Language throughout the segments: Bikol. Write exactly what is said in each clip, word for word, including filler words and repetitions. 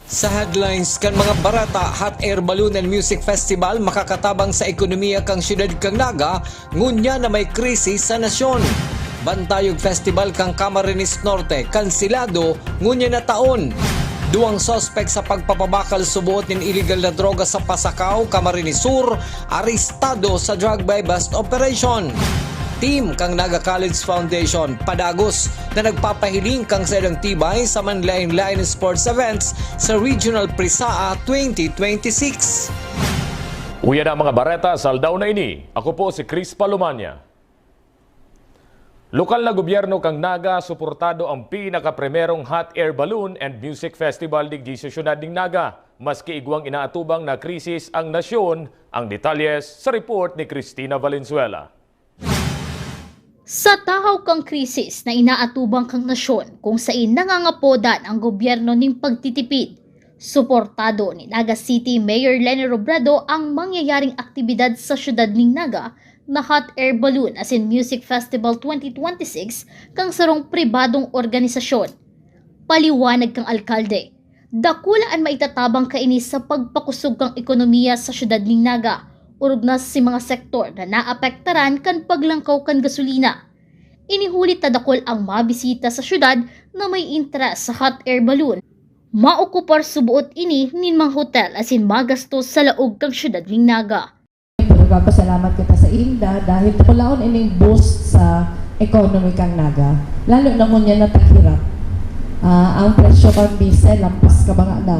Sa headlines kan mga bareta, Hot Air Balloon and Music Festival makakatabang sa ekonomiya kan syudad kan Naga, ngunyan na may krisis sa nasyon. Bantayog Festival kan Camarines Norte, kanselado, ngunyan na taon. Duwang suspek sa pagpapabakal suboot nin iligal na droga sa Pasacao, Camarines Sur, arestado sa drug buy-bust operation. Team kan Naga College Foundation padagos na nagpapahiling kan saindang tibay sa manlaen-laen sports events sa Regional PRISAA twenty twenty-six. Uya na mga bareta sa aldaw na ini. Ako po si Chris Palomania. Lokal na gobyerno kan Naga suportado ang pinakaprimerong Hot Air Balloon and Music Festival digdi sa siyudad nin Naga, maski igwang inaatubang na krisis ang nasyon. Ang detalye sa report ni Christina Valenzuela. Sa tahaw kan krisis na inaatubang kan nasyon, kung sain nangangapodan ang gobyerno nin pagtitipid, suportado ni Naga City Mayor Leni Robredo ang mangyayaring aktibidad sa siyudad nin Naga na Hot Air Balloon asin Music Festival twenty twenty-six kan sarong pribadong organisasyon. Paliwanag kan alkalde, dakula an maitatabang kaini sa pagpakusog kan ekonomiya sa siyudad nin Naga, orog na sa mga sektor na naapektaran kan paglangkaw kan gasolina. Ini huli ta dakul ang mabisita sa siyudad na may interes sa hot air balloon. Maokupar suboot ini nin mga hotel asin magastos sa laog kan siyudad nin Naga. Nagpapasalamat kita sa inda dahil dakulaon ining boost sa economy kan Naga. Lalo na ngunyan na taghirap. Ah, ang presyo kan diesel lampas ka ba nga na.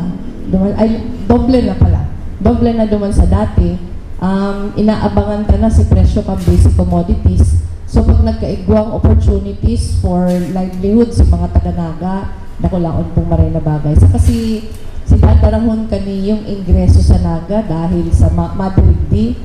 Duman, ay, doble na pala. Doble na duman sa dati. Um, inaabangan ta na si presyo kan basic commodities. So pag nagkaigwang opportunities for livelihood sa mga taga-Naga, dakulaon pong maray na bagay. Sa kasi si tatarahon kani yung ingreso sa Naga dahil sa ma- madigdi,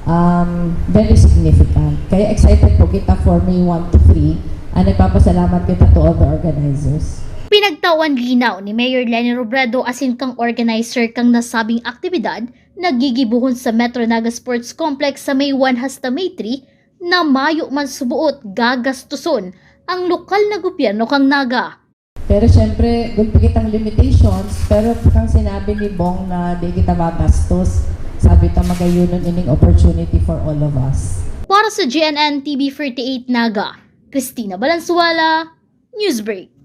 um, very significant. Kaya excited po kita for May one to three. And nagpapasalamat kita to all the organizers. Pinagtawan linaw ni Mayor Leni Robredo asin kang organizer kang nasabing aktibidad na gigibohon sa Metro Naga Sports Complex sa May one hasta May three na mayo man suboot gagastoson ang lokal na gobyerno kang Naga. Pero syempre, gulpi kitang limitations, pero kang sinabi ni Bong na di kita magastos, sabi ta magayunon ining opportunity for all of us. Para sa G N N T V forty-eight Naga, Christina Balansuala, Newsbreak.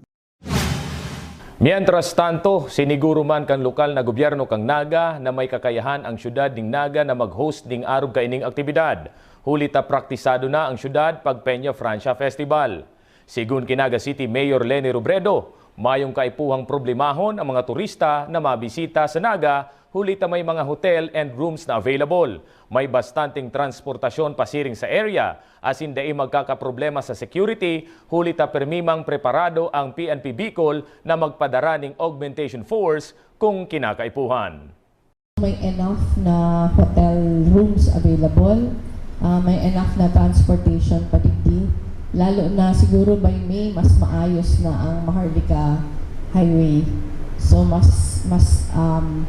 Mientras tanto, siniguro man kan lokal na gobyerno kan Naga na may kakayahan ang siyudad nin Naga na mag-host nin arog kaining aktibidad. Huli ta praktisado na ang siyudad pag Peña Francia Festival. Segun ki Naga City Mayor Leni Robredo, mayong kaipuhang problemahon ang mga turista na mabisita sa Naga huli ta may mga hotel and rooms na available. May bastanteng transportasyon pasiring sa area, asin dai magkakaproblema sa security, huli ta pirmi mang preparado ang P N P Bicol na magpadara nin augmentation force kung kinakaipuhan. May enough na hotel rooms available, ah, may enough na transportation padigdi. Lalo na siguro by May, mas maayos na ang Maharlika Highway. So mas mas um,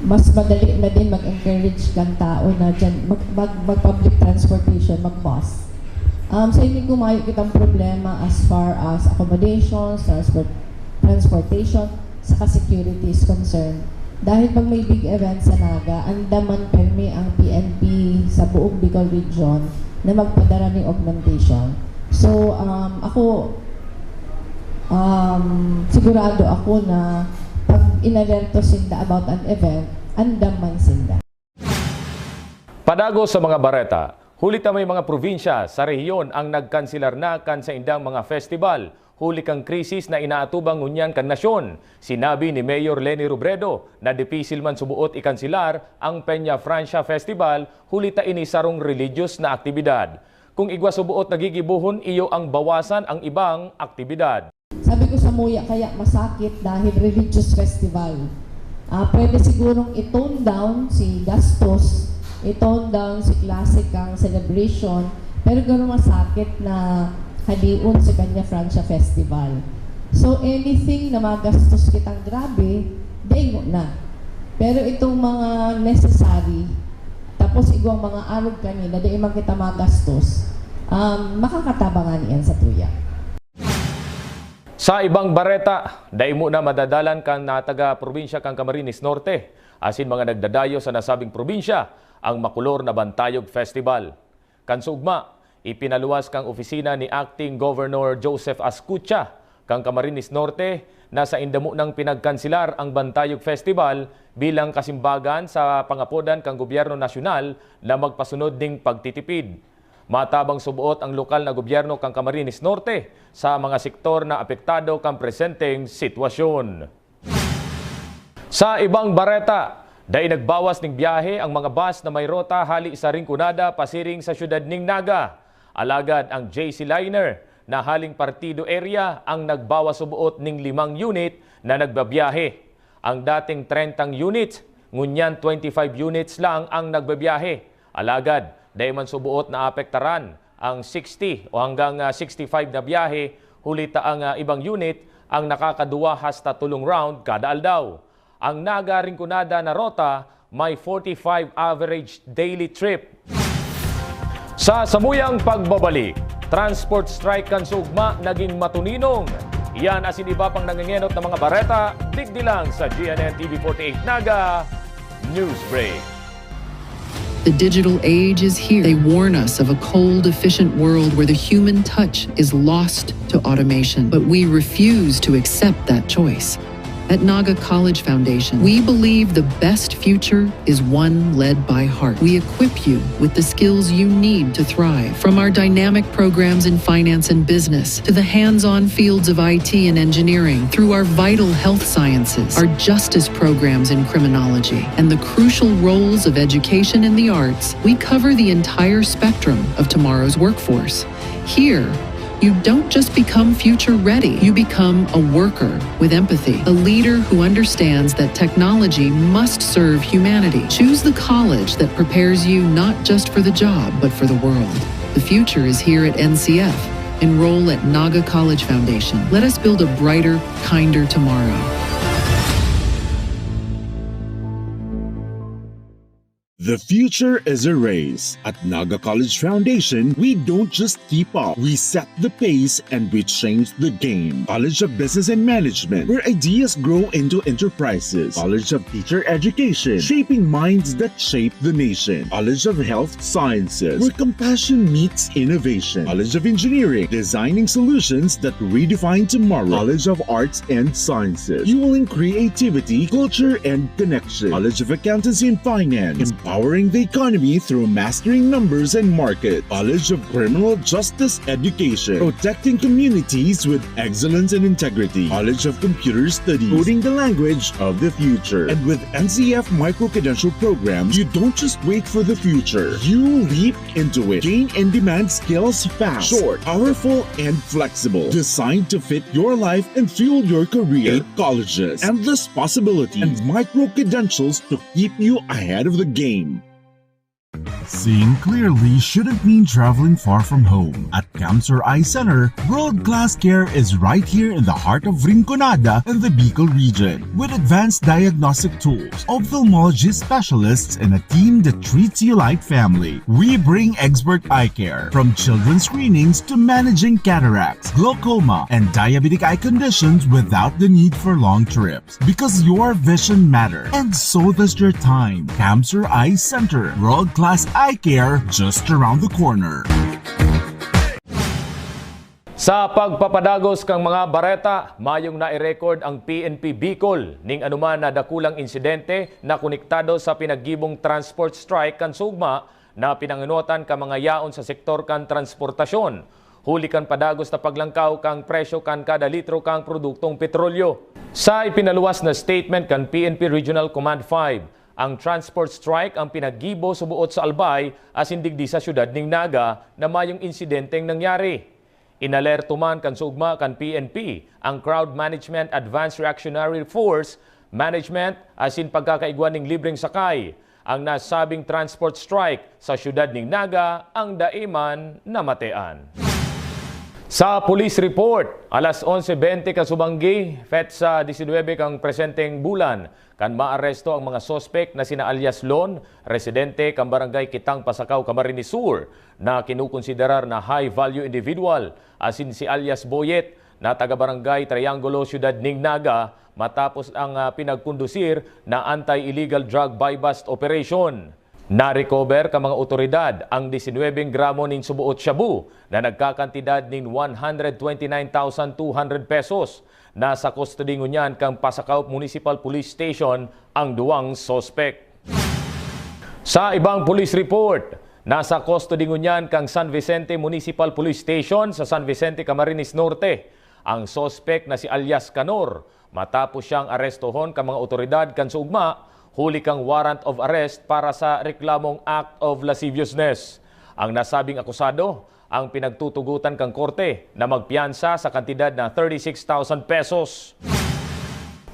mas madali na din mag-encourage kang tao na dyan, mag, mag, mag public transportation, mag bus. Um, sa hindi ko mayo kitang problema as far as accommodations, transport, transportation, saka security is concerned. Dahil pag may big event sa Naga, andaman permi ang P N P sa buong Bicol Region na magpadara ning augmentation. So, um, ako, um, sigurado ako na pag inalerto sinda about an event, andaman sinda. Padagos sa mga bareta, huli ta may mga probinsya sa rehiyon ang nagkanselar na kan saindang mga festival huli kan krisis na inaatubang ngunyan kan nasyon. Sinabi ni Mayor Leni Robredo na dipisil man suboot ikanselar ang Peña Francia Festival huli ta ini sarong religious na aktibidad. Kung igwa suboot na gigibohon, iyo ang bawasan ang ibang aktibidad. Sabi ko, samuya kaya masakit dahil religious festival. Ah, pwede sigurong i-tone down si gastos, i-tone down si klase kang celebration, pero garo masakit na halion si Peña Francia Festival. So anything na magastos kitang grabe, daingo na. Pero itong mga necessary, tapos igwang mga arog kanina, dai man kita magastos, um, makakatabangan iyan sa tuya. Sa ibang bareta, dai mo na madadalan kan na taga probinsya kan Camarines Norte asin mga nagdadayo sa nasabing probinsya ang makulor na Bantayog Festival. Kan sa ugma, ipinaluwas kan opisina ni Acting Governor Joseph Ascutia kan Camarines Norte na sainda mo nang pinagkanselar ang Bantayog Festival bilang kasimbagan sa pangapodan kan gobyerno nasyonal na magpasunod ning pagtitipid. Matabang suboot ang lokal na gobyerno kan Camarines Norte sa mga sektor na apektado kan presenteng sitwasyon. Sa ibang bareta, dai nagbawas ning biyahe ang mga bus na may rota hali sa Rinconada pasiring sa siyudad ning Naga. Alagad ang J C Liner na haling Partido area ang nagbawas suboot ning limang unit na nagbabiyahe. Ang dating trentang unit, ngunyan twenty-five units lang ang nagbabiyahe. Alagad, dai man suboot naapektaran ang sixty o hanggang, ah, sixty-five na biyahe, huli ta ang, ah, ibang unit ang nakakaduwa hasta tolong round kada aldaw. Ang Naga Rinconada na rota may forty-five average daily trip. Sa samuyang pagbabalik, transport strike kan sa ugma naging matuninong. Iyan asin iba pang nangengenot na mga bareta, digdi lang sa G N N T V forty-eight Naga News Break. The digital age is here. They warn us of a cold, efficient world where the human touch is lost to automation. But we refuse to accept that choice. At Naga College Foundation, we believe the best future is one led by heart. We equip you with the skills you need to thrive, from our dynamic programs in finance and business to the hands on fields of I T and engineering, through our vital health sciences, our justice programs in criminology, and the crucial roles of education and the arts. We cover the entire spectrum of tomorrow's workforce. Here, you don't just become future ready, you become a worker with empathy, a leader who understands that technology must serve humanity. Choose the college that prepares you not just for the job, but for the world. The future is here at N C F. Enroll at Naga College Foundation. Let us build a brighter, kinder tomorrow. The future is a race. At Naga College Foundation, we don't just keep up, we set the pace and we change the game. College of Business and Management, where ideas grow into enterprises. College of Teacher Education, shaping minds that shape the nation. College of Health Sciences, where compassion meets innovation. College of Engineering, designing solutions that redefine tomorrow. College of Arts and Sciences, fueling creativity, culture, and connection. College of Accountancy and Finance, empowering the economy through mastering numbers and market. College of Criminal Justice Education, protecting communities with excellence and integrity. College of Computer Studies, coding the language of the future. And with N C F micro-credential programs, you don't just wait for the future. You leap into it. Gain in-demand skills fast, short, powerful, and flexible. Designed to fit your life and fuel your career. Eight colleges, endless possibilities, and micro-credentials to keep you ahead of the game. Seeing clearly shouldn't mean traveling far from home. At Camsur Eye Center, world-class care is right here in the heart of Rinconada and the Bicol region. With advanced diagnostic tools, ophthalmology specialists, and a team that treats you like family, we bring expert eye care, from children's screenings to managing cataracts, glaucoma, and diabetic eye conditions without the need for long trips. Because your vision matters, and so does your time. Camsur Eye Center, world-class eye care just around the corner. Sa pagpapadagos kan mga bareta, mayong nai-record ang P N P Bicol ning anoman na dakulang insidente na konektado sa pinaggibong transport strike kan sa ugma na pinangenotan kan mga yaon sa sektor kan transportasyon, huli kan padagos na paglangkaw kan presyo kan kada litro kan produktong petrolyo. Sa ipinaluwas na statement kan P N P Regional Command five, ang transport strike ang pinaggibo suboot sa Albay asin digdi sa siyudad nin Naga na mayong insidenteng nangyari. Inalerto man kan sa ugma kan P N P, ang Crowd Management Advanced Reactionary Force, management asin pagkakaigwa nin libreng sakay. Ang nasabing transport strike sa siyudad nin Naga ang dai man namatean. Sa police report, alas onse bente kasubanggi, petsa disinwebe kan presenteng bulan, kan maaresto ang mga suspek na sina alias Lon, residente kan Barangay Kitang Pasacao, Camarines Sur, na kinukonsiderar na high-value individual, asin si alias Boyet, na taga Barangay Triangulo, Siyudad nin Naga, matapos ang, ah, pinagkondusir na anti-illegal drug buy-bust operation. Na-recover kan mga otoridad ang disinwebeng gramo nin suboot shabu na nagkakantidad nin one hundred twenty nine thousand two hundred pesos. Nasa kustodi ngunyan kan Pasacao Municipal Police Station ang duwang suspek. Sa ibang police report, nasa kustodi ngunyan kan San Vicente Municipal Police Station sa San Vicente, Camarines Norte ang suspek na si alias Kanor, matapos siyang arestohon kan mga otoridad kan suugma huli kan warrant of arrest para sa reklamong act of lasciviousness. Ang nasabing akusado ang pinagtutugotan kan korte na magpiyansa sa kantidad na thirty-six thousand pesos.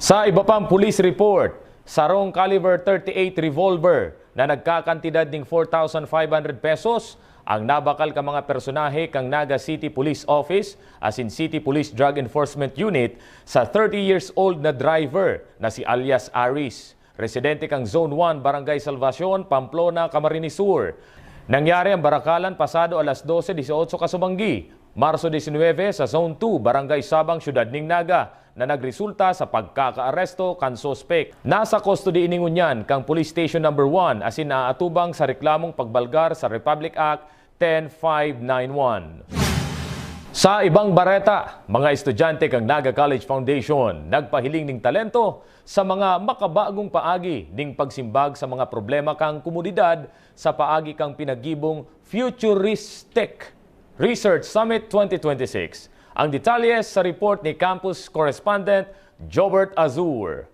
Sa iba pang police report, sarong caliber thirty-eight revolver na nagkakantidad ning four thousand five hundred pesos ang nabakal kan mga personahe kan Naga City Police Office asin City Police Drug Enforcement Unit sa thirty years old na driver na si alias Aris, residente kan Zone one, Barangay Salvacion, Pamplona, Camarines Sur. Nangyari ang barakalan pasado alas dose dieciocho kasubanggi, Marso diecinuebe, sa Zone two, Barangay Sabang, Siyudad nin Naga, na nagresulta sa pagkakaaresto kan suspek. Nasa kustodi ini ngunyan kan Police Station Number one asin naaatubang sa reklamong pagbalgar sa Republic Act ten five nine one. Sa ibang bareta, mga estudyante kan Naga College Foundation nagpahiling nin talento sa mga makabagong paagi nin pagsimbag sa mga problema kan komunidad sa paagi kan pinagibong Futuristic Research Summit twenty twenty-six. Ang detalye sa report ni campus correspondent Jobert Azur.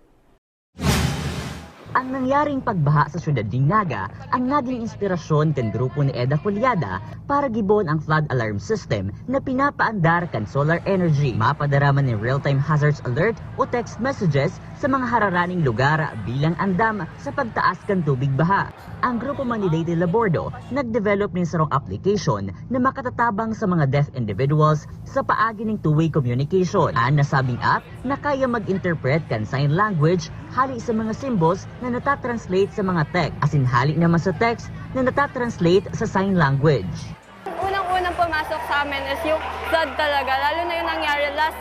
Ang nangyaring pagbaha sa siyudad nin Naga ang naging inspirasyon kan grupo ni Eda Culiada para gibohon ang flood alarm system na pinapaandar kan solar energy. Mapadara man nin real-time hazards alert o text messages sa mga hararaning lugar bilang andam sa pagtaas kan tubig baha. Ang grupo man ni Dayday Labordo nag-develop nin sarong application na makatatabang sa mga deaf individuals sa paagi nin two-way communication. An nasabing app na kaya mag-interpret kan sign language hali sa mga symbols na natatranslate sa mga text, asin hali naman sa text na natatranslate sa sign language. Unang-unang pumasok sa amin is yung flood talaga, lalo na yung nangyari last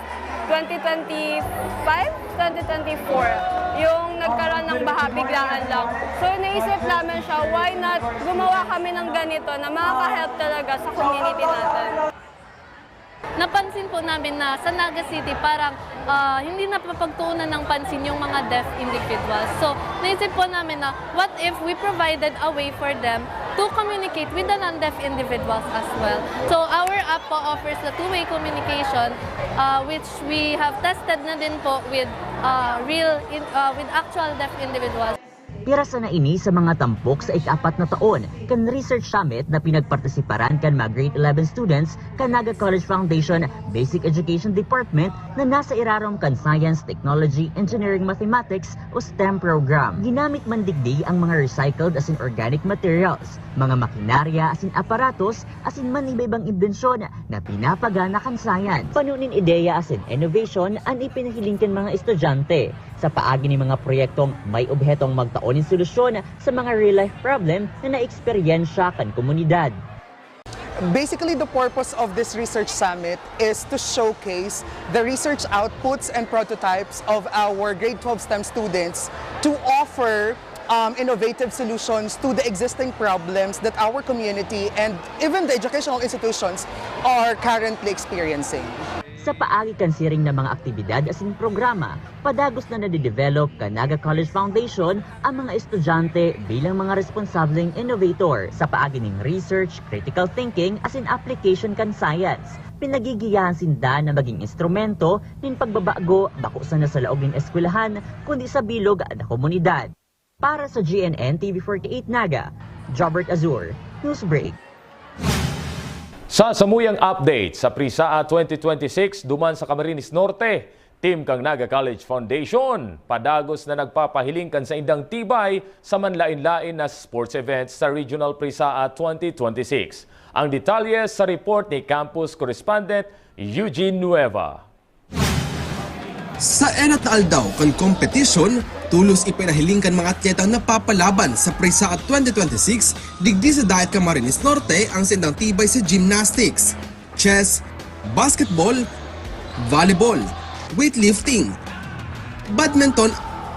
twenty twenty-five, twenty twenty-four, yung nagkaroon ng baha biglaan lang. So naisip namin siya, why not gumawa kami ng ganito na makaka-help talaga sa community natin. Napansin po namin na sa Naga City parang uh, hindi napapagtuunan ng pansin yung mga deaf individuals. So, naisip po namin na what if we provided a way for them to communicate with the non-deaf individuals as well. So, our app po offers the two-way communication uh, which we have tested na din po with uh, real, in, uh, with actual deaf individuals. Pirasa na ini sa mga tampok sa ika-apat na taon kan research summit na pinagpartisiparan kan mga Grade eleven students kan Naga College Foundation Basic Education Department na nasa irarom kan Science, Technology, Engineering, Mathematics o STEM program. Ginamit man digdi ang mga recycled asin organic materials, mga makinarya asin aparatos asin man iba-ibang imbensyon na pinapagana kan science. Pano nin ideya asin innovation an ipinahiling kan mga estudyante. Sa paagi nin mga proyektong may obhetong magtao nin solusyon sa mga real-life problem na naeksperyensya kan komunidad. Basically, the purpose of this research summit is to showcase the research outputs and prototypes of our grade twelve STEM students to offer um, innovative solutions to the existing problems that our community and even the educational institutions are currently experiencing. Sa paagi kan siring na mga aktibidad asin programa, padagos na nade-develop kan Naga College Foundation ang mga estudyante bilang mga responsableng innovator sa paagi nin research, critical thinking asin application kan science. Pinagigiyahan sinda na magin instrumento nin pagbabago bako sana sa laog nin eskwelahan kundi sa bilog na komunidad. Para sa G N N T V forty-eight Naga, Jobert Azur, Newsbreak. Sa samuyang update sa PRISAA twenty twenty-six duman sa Camarines Norte, team kan Naga College Foundation padagos na nagpapahiling kan saindang tibay sa manlaen-laen na sports events sa Regional PRISAA twenty twenty-six. Ang detalye sa report ni campus correspondent Eugene Nueva. Sa enot na aldaw kan kompetisyon, tulos ipinahiling kan mga atletang napapalaban sa PRISAA twenty twenty-six digdi sa Dayat Camarines Norte ang saindang tibay sa gymnastics, chess, basketball, volleyball, weightlifting, badminton,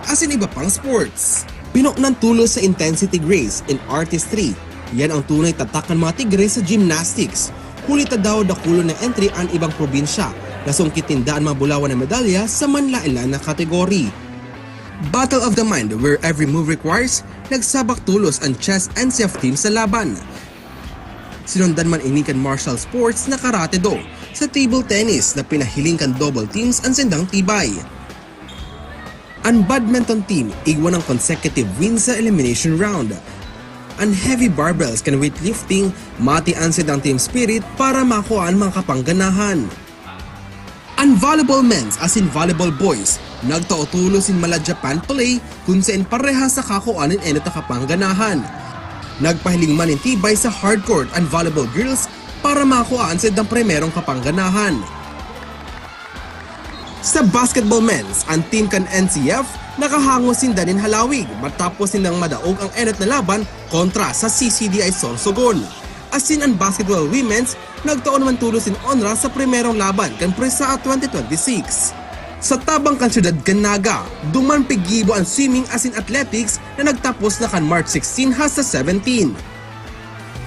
asin iba pang sports. Pinoknan tolos sa intensity, grace, and artistry. Yan ang tunay tatak kan mga tigre sa gymnastics. Huli ta daw dakulon na entry an ibang probinsya, nasungkit ninda an mga bulawan na medalya sa manlaen-laen na kategory. Battle of the mind, where every move requires, nagsabak tolos an Chess N C F team sa laban. Sinundan man ini kan martial sports na karate-do, sa table tennis na pinahiling kan double teams an sindang tibay. An badminton team igwa ng consecutive wins sa elimination round. An heavy barbells kan weightlifting, mati an sindang team spirit para makua an mga kapangganahan. An volleyball men's asin volleyball boys nagtao tolos nin mala Japan play kun saen parehas sa kakua nin enot na kapangganahan. Nagpahiling man nin tibay sa hard court an volleyball girls para makua an saindang primerong kapangganahan. Sa basketball men's, an team kan N C F nakahangos sinda nin halawig matapos nindang madaog ang enot na laban kontra sa C C D I Sorsogon. Asin an basketball women's nagtao naman tolos nin onra sa primerong laban kan Prisa twenty twenty-six. Sa tabang kan siyudad kan Naga, duman piggibo an swimming asin athletics na nagtapos na kan March sixteen hasta seventeen.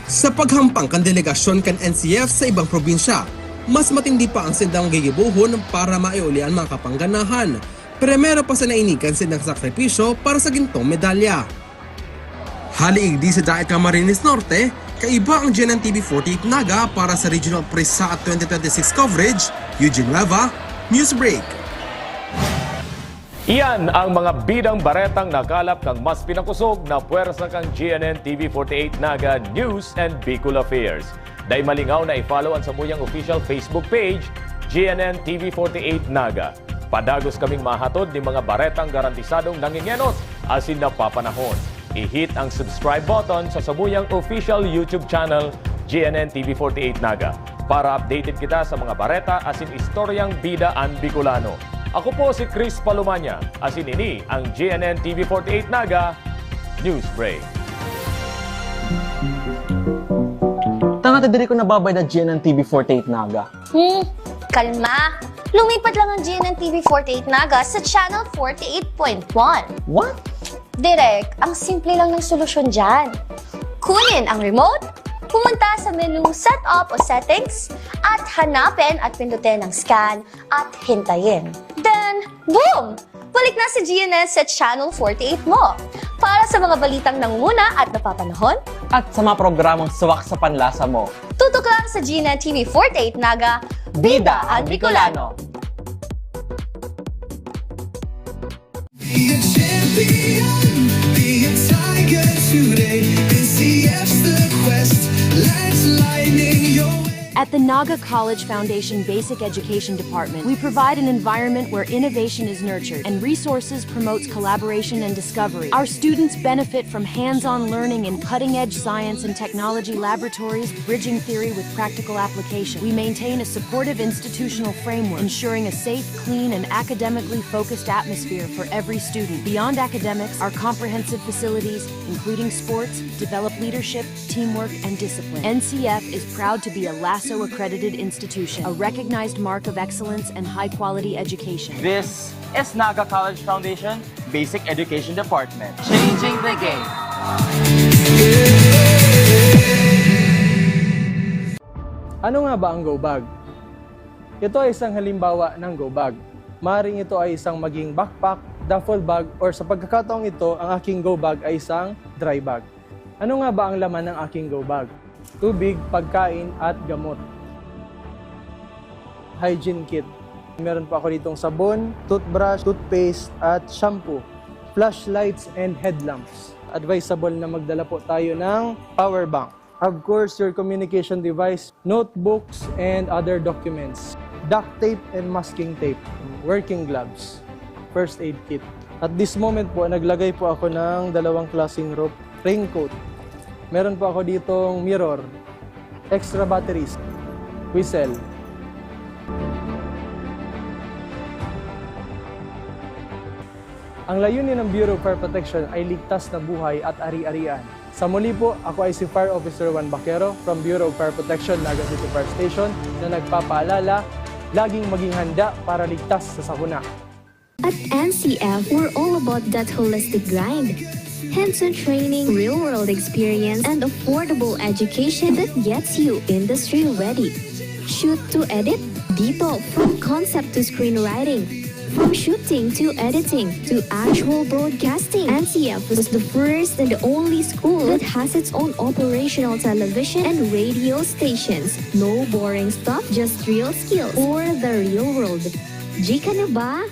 Sa paghampang kan delegasyon kan N C F sa ibang probinsya, mas matindi pa ang sindang gigibohon para maiuli an mga kapangganahan. Primero pa sana ini kan sindang sakripisyo para sa gintong medalya. Hali igdi sa Daet Camarines Norte, kaiba ang G N N T V forty-eight Naga para sa Regional Prisa at twenty twenty-six coverage, Eugene Nueva, Newsbreak. Iyan ang mga bidang baretang nakalap kan mas pinakusog na pwersa kan G N N T V forty-eight Naga News and Bicol Affairs. Dai malingaw na i-follow an samuyang official Facebook page, G N N T V forty-eight Naga. Padagos kaming mahatod nin mga baretang garantisadong nangengenos asin napapanahon. I-hit ang subscribe button sa samuyang official YouTube channel, G N N T V forty-eight Naga, para updated kita sa mga bareta asin istoryang bida an Bicolano. Ako po si Chris Palomania, asin ini ang G N N T V forty-eight Naga News Break. Tanga ta diri ko nababayad na G N N T V forty-eight Naga. Hmm, kalma. Lumipat lang ang G N N T V forty-eight Naga sa Channel forty-eight point one. What? Direk, ang simple lang ng solusyon dyan. Kunin ang remote, pumunta sa menu Setup o Settings, at hanapin at pindutin ang Scan at hintayin. Then, boom! Balik na si G N N sa Channel forty-eight mo. Para sa mga balitang nangunguna at napapanahon, at sa mga programang swak sa panlasa mo, tutok lang sa G N N T V forty-eight Naga, Bida ang Bicolano. Be a champion, be a tiger today. N C F's the quest, lights lighting your way. At the Naga College Foundation Basic Education Department, we provide an environment where innovation is nurtured and resources promotes collaboration and discovery. Our students benefit from hands-on learning in cutting-edge science and technology laboratories, bridging theory with practical application. We maintain a supportive institutional framework, ensuring a safe, clean, and academically focused atmosphere for every student. Beyond academics, our comprehensive facilities, including sports, develop leadership, teamwork, and discipline. N C F is proud to be a LASO accredited institution, a recognized mark of excellence and high-quality education. This is Naga College Foundation Basic Education Department. Changing the game. Ano nga ba ang go bag? Ito ay isang halimbawa ng go bag. Maring ito ay isang maging backpack, duffel bag, or sa pagkakataong ito, ang aking go bag ay isang dry bag. Ano nga ba ang laman ng aking go bag? Tubig, pagkain, at gamot. Hygiene kit. Meron po ako ditong sabon, toothbrush, toothpaste, at shampoo, flashlights, and headlamps. Advisable na magdala po tayo ng power bank. Of course, your communication device, notebooks, and other documents. Duct tape and masking tape, working gloves, first aid kit. At this moment po, naglagay po ako ng dalawang klaseng rope, raincoat. Meron po ako ditong mirror, extra batteries, whistle. Ang layunin ng Bureau of Fire Protection ay ligtas na buhay at ari-arian. Sa muli po, ako ay si Fire Officer Juan Baquero from Bureau of Fire Protection, Naga City Fire Station, na nagpapaalala, Laging maging handa para ligtas sa sakuna. At N C F, we're all about that holistic grind. Hands-on training, real-world experience, and affordable education that gets you industry ready. Shoot to edit? Dito, from concept to screenwriting, from shooting to editing to actual broadcasting, N C F is the first and the only school that has its own operational television and radio stations. No boring stuff, just real skills for the real world. G ka na ba?